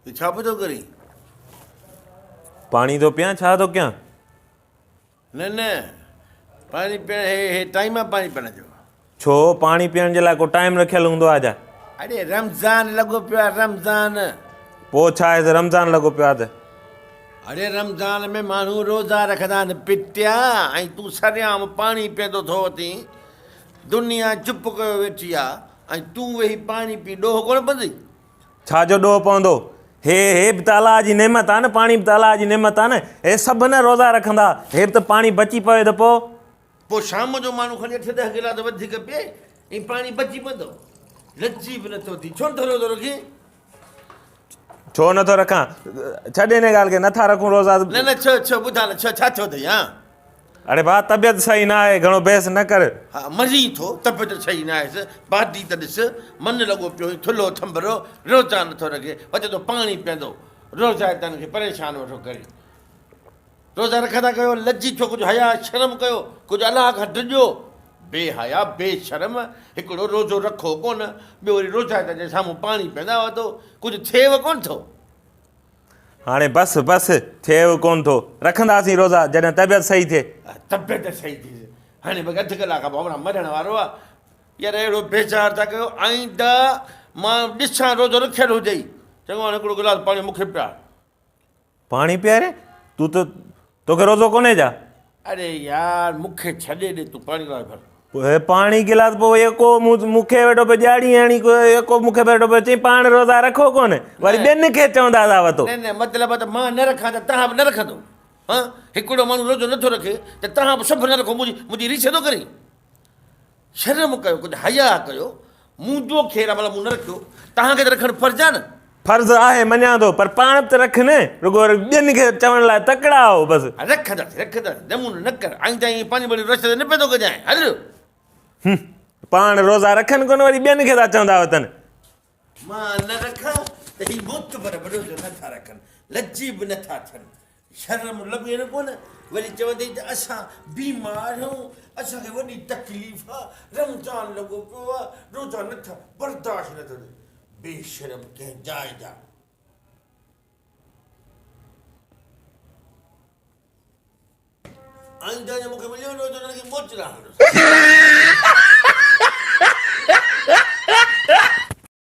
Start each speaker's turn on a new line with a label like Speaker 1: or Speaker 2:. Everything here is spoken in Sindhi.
Speaker 1: تون ڇا پيو ٿو ڪرين؟
Speaker 2: پاڻي ٿو پيان، ڇا ٿو ڪيان؟
Speaker 1: نه نه، پاڻي پيئڻ هي هي ٽائيم آ پاڻي پيئڻ جو.
Speaker 2: ڇو، پاڻي پيئڻ جي لاء ڪو ٽائيم رکيل هوندو آ ڇا؟
Speaker 1: اڙي رمضان لڳو پيو آ رمضان.
Speaker 2: پوء ڇا آهي ته رمضان لڳو پيو آ ته.
Speaker 1: اڙي رمضان ۾ ماڻهو روزا رکندا آهن پٽيا ۽ تون سرعام پاڻي پيئندو ٿو وتين. دنيا چپ ڪيو ويٺي آ ۽ تون ويهي پاڻي پي ڏوهه ڪونه پوندئي؟
Speaker 2: ڇا جو ڏوهه پوندو؟ هي هي به ته الله جي نعمت آ نه، پاڻي به ته الله جي نعمت آ نه. هي سڀ نه روزا رکندا، هي به ته پاڻي بچي پوي ته پوء.
Speaker 1: پوء شام جو ماڻهو کڻي اٺ ڏهه گلاس وڌيڪ پيئي ۽ پاڻي بچي پوندو. لچي به نٿو ٿي. ڇو نٿو روزو رکين؟
Speaker 2: ڇو نٿو رکان؟ ڇڏ ان ڳالهه کي، نٿا رکون روزا.
Speaker 1: نه نه ڇو ڇو ٻڌاء نه ڇو ڇا ٿيو اٿئي هان؟
Speaker 2: اڙي ڀاء طبيعت صحيح نه آهي، گهڻو بحث نه ڪر.
Speaker 1: ها مرين ٿو، طبيعت صحيح نه آهيس، باڊي ته ڏس، من لڳو پيو هين، ٿلهو ٿنڀرو، روزا نٿو رکي، وتي ٿو پاڻي پيئندو، روزائتن کي پريشان ويٺو ڪري. روزا رکندا ڪيو، لڄي ٿيو، ڪجهه حياء شرم ڪيو، ڪجهه الله کان ڊڄو. بي حيا، بي شرم، هڪڙو روزو رکو ڪونه، ٻيو وري روزائتن جي سامهون پاڻي پيئندا وتو، ڪجهه ٿئيو ڪونه ٿو.
Speaker 2: هاڻي بس بس ٿئيو ڪونه ٿو. رکنداسين روزا جڏهن طبيعت صحيح ٿئي.
Speaker 1: طبيعت صحيح ٿي هاڻي بس اڌ ڪلاڪ کان پوء همراهه مرڻ وارو آ. يار اهڙو بيزار ٿا ڪيو آئنده مان ڏسان روزو رکيل هجئي. چڱو هاڻي هڪڙو گلاس پاڻي مون کي پيار.
Speaker 2: پاڻي پيارين؟ تون ته توکي روزو ڪونهي ڇا؟
Speaker 1: اڙي يار مون کي ڇڏي ڏي تون پاڻي گلاس ڀر.
Speaker 2: پوء پاڻي گلاس پوء يڪو مون کي ويٺو پيو ڄاڙي هڻي يڪو مون کي ويٺو پيو چئين پاڻ روزا رکو ڪونه وري ٻين کي چوندا ٿا وتو.
Speaker 1: نه نه مطلب ته مان نه رکان ته توهان به نه رکندو ها هڪڙو ماڻهو روزو نٿو رکي ته توهان به سڀ نه رکو منهنجي منهنجي ريس ٿو ڪرين. شرم ڪيو ڪجهه حياء ڪيو منهنجو خير آ ڀلا مون نه رکيو توهان کي ته رکڻ فرض آ نه.
Speaker 2: فرض آهي مڃان ٿو پر پاڻ به ته رک نه رڳو ٻين کي چوڻ لاء تڪڙا آهو بس.
Speaker 1: رکنداسين رکنداسين نمونو نه ڪر آئنده ائين پاڻي ڀري رستي تي نه پيندو ڪجانء هل.
Speaker 2: هم پاڻ روزا رکن ڪونه وري ٻين کي ٿا چوندا وتن.
Speaker 1: مان نه رکان ته هي معتبر به روزو نه ٿا رکن لڄي به نه ٿا ٿين شرم لڳين ڪونه، وري چوندئي ته اسان بيمار آهيون، اسان کي وڏي تڪليف آ، رمضان لڳو پيو آ، روزا نٿا برداشت نٿا ٿين. بي شرم ڪنهن جاء جا. آئنده جي مون کي مليو روزو انهن کي موچڙا هڻندس.